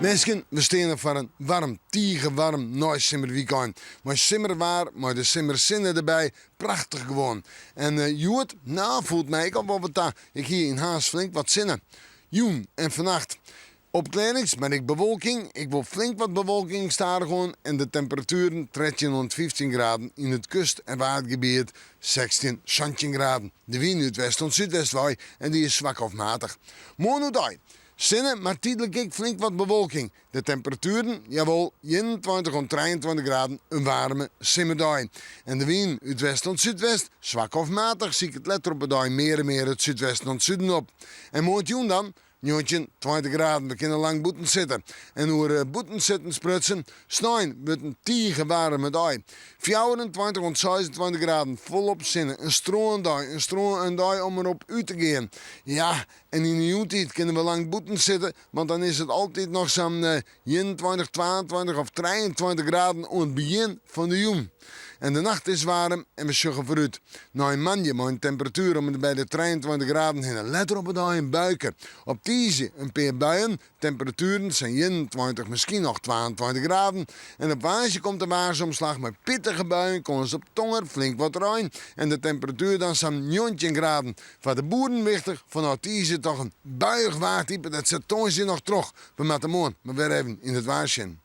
Minsken, we steane foar in waarm, tige waarm neisimmerwykein. Mei simmerwaar, mei de simmersinne derby, prachtich gewoan. En hjoed, no, foel it my ek al wol wat ta. Ik hie yn Harns flink wat sinne. Jûn en fannacht opklearrings, mar ek bewolking. Ek wol flink wat bewolking stadichoan en de temperatueren 13 oant 15 graden yn it kust en waadgebiet 16, 17 graden. De wyn út west oant súdwest wei en dy is swak of matich. Moarn oerdei Sinne, mar tydlik ek flink wat bewolking. De temperatueren, jawol, 21 oant 23 graden, in waarme simmerdei. En de wyn út west oant súdwest, swak of matich, siket letter op 'e dei mear en mear it súdwesten oant suden op. En moarntejûn dan? 19, 20 graden, we kinne lang bûten sitte. En oer bûten sitten sprutsen, snein wurdt in tige waarme dei. 24 oant 26 graden, folop sinne, in strândei, in strân, in dei om derop út te gean. Ja, En yn de jûntiid kinne we lang bûten sitte, want dan is it altyd noch sa'n 21, 22 of 23 graden oan it begjin fan de jûn. En de nacht is waarm en we sjogge foarút nei moandei mei in temperatuer om en by de 23 graden hinne. Letter op 'e dei in buike. Op tiisdei in pear buien, Temperatueren sa'n 21, miskien noch 22 graden. En op woansdei komt de waarsomslach mei pittige buien, kâns op tonger, flink wat rein en de temperatuer dan sa'n 19 graden. Foar de boeren wichtich, fanôf tiisdei toch in buiïch waartype, dat set tongersdei noch troch. We moatte moarn mar wer even yn it waar sjen.